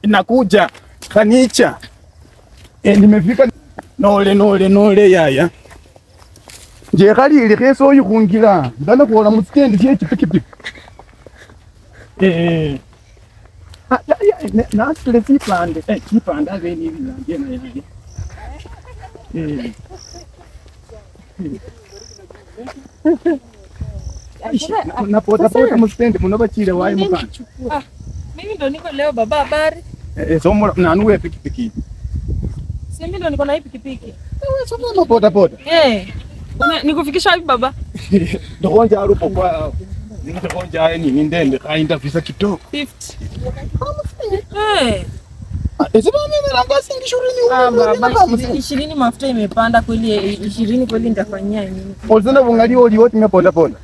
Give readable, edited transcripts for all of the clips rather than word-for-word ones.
Nakuja kanicha. Nimefika nole nole nole yaya. Nje khali ili kheso yikhungila ndana khola musitendi she chipikipiki. Nasile sipande chipande abene ibinanje na yaya. Na pota pota musitendi muno bachile wayi mukana. Mimi ndo niko leo baba habari. Somo nanuwe pikipiki. Si mimi ndo niko na hii pikipiki. Wewe somo pota pota. Nikufikisha wapi baba? Ndokonja arupo kwa ndokonja ni ndende kainda visa kidogo. 50. Sema mimi nanga singi ishirini. 20 mafuta imepanda kweli 20 kweli nitafanyia nini? Olzana bungali oli wote pota pota.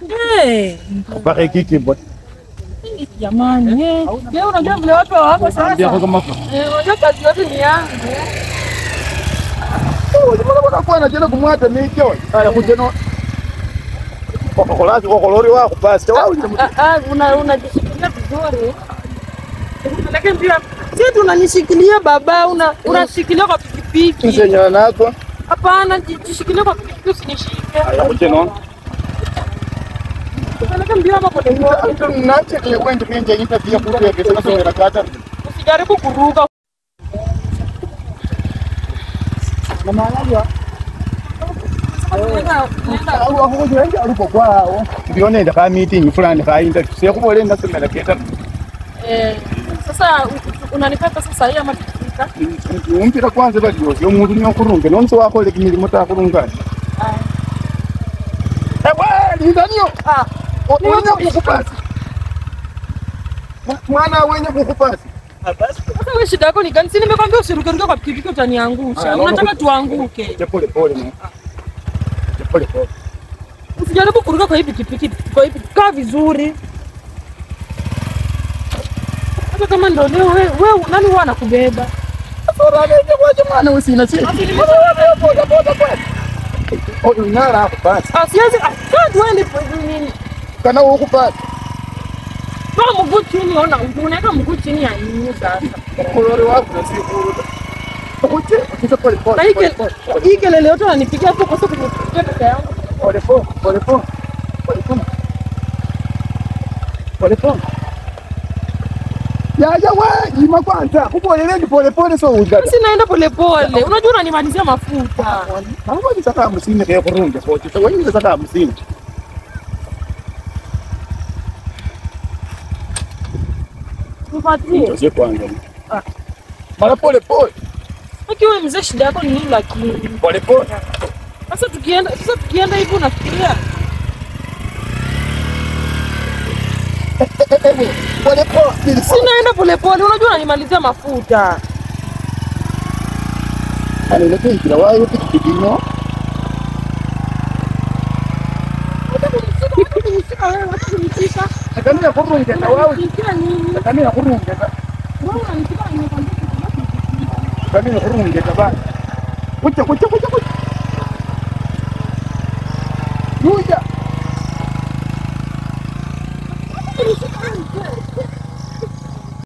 Kupaka kiki mbona. Jamani, leo unajua vile watu hawako sasa. Unajua kazi yote ni yangu. Mbona kwa na jana kumwata mimi haya kujeno. Kwa kolori wako basi. Unajishikilia vizuri. Lakini pia si tunanishikilia baba, unashikilia kwa pikipiki. Msenyana nako. Hapana, jishikilia kwa pikipiki usinishike. Haya kujeno. Usijaribu kuruka. Sasa unanipa pesa sahihi ama tukifika? Umpira kwanza bali yo umuntu nyokurunge nonso wakole kimilimo takurunga. Lindanio. Wenye kukupasi. Mwana wenye kukupasi. Sasa wewe shida yako ni gani? Si nimekwambia usiruke kwa pikipiki utaniangusha. Unataka tuanguke. Pole pole mwana. Pole pole. Usijaribu kuruka kwa hii pikipiki, kwa hii kaa vizuri. Hata kama ndio leo wewe nani huwa anakubeba? Sasa wewe mwana usina chini. Pole pole pole. Unara kupasi. Siwezi tuende nini? Kana ukupasi. Toa mguu chini ona, unaweka mguu chini ya nini sasa? Kolori wako na si kuruka. Ukuje, ukije pole pole. Hii kelele yote unanipigia hapo kwa sababu kunipigia pesa yangu. Pole pole, pole pole. Pole pole. Pole pole. Ya ya we, ima kwanza. Kubolele pole pole so ugata. Sisi naenda pole pole. Unajua unanimalizia mafuta. Hapo ni saka 50 kwa kurunga. Kwa hiyo wewe saka 50. Nipatie. Ndio kwanza. Mara pole pole. Lakini wewe mzee shida yako ni nini lakini? Pole pole. Sasa tukienda hivi unafikiria? Pole pole. Sinaenda pole pole, unajua unanimalizia mafuta. Anilete kila wayo pikipiki no. Akamira kurunga na wao. Akamira kurunga. Wewe unanishika na nimekwambia Akamira kurunga baba. Kucha kucha kucha kucha. Kuja.